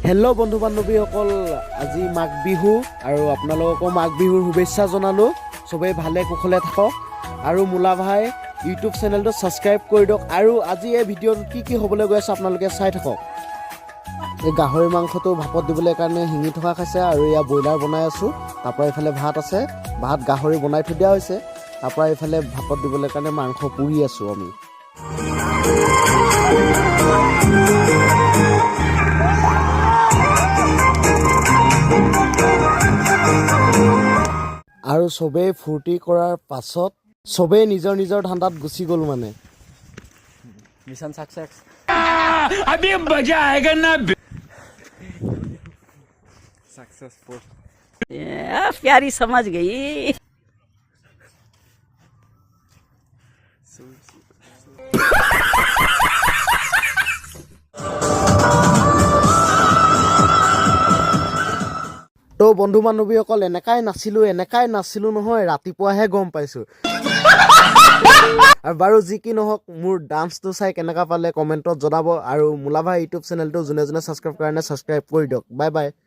Hello' বন্ধু বান্ধৱীসকল, আজি মাঘ বিহু আৰু আপোনালোককো মাঘ বিহুৰ শুভেচ্ছা জনালোঁ। চবেই ভালে কুশলে থাকক আৰু মূলা ভাই ইউটিউব চেনেলটো ছাবস্ক্ৰাইব কৰি দিয়ক। আৰু আজি এই ভিডিঅ'ত কি কি হ'বলৈ গৈ আছে, আপোনালোকে চাই থাকক। এই গাহৰি মাংসটো ভাপত দিবলৈ কাৰণে শিঙি থকা খাইছে আৰু এয়া ব্ৰইলাৰ বনাই আছোঁ। তাৰপৰা এইফালে ভাত আছে, ভাত গাহৰি বনাই থৈ দিয়া হৈছে। তাৰপৰা এইফালে ভাপত দিবলৈ কাৰণে মাংস পুৰি আছোঁ আমি। আৰু চবেই ফূৰ্তি কৰাৰ পাছত চবেই নিজৰ নিজৰ ধান্দাত গুচি গ'ল মানে। Mission success. अभी मजा आएगा ना। Successful. प्यारी समझ गई। তো বন্ধু বান্ধৱীসকল, এনেকাই নাছিলোঁ, এনেকাই নাছিলোঁ নহয়, ৰাতিপুৱাহে গম পাইছোঁ। আৰু বাৰু যি কি নহওক, মোৰ ডান্সটো চাই কেনেকুৱা পালে কমেণ্টত জনাব আৰু মোলাভাই ইউটিউব চেনেলটো যোনে যোনে ছাবস্ক্ৰাইব কৰা নাই, ছাবস্ক্ৰাইব কৰি দিয়ক। Bye bye.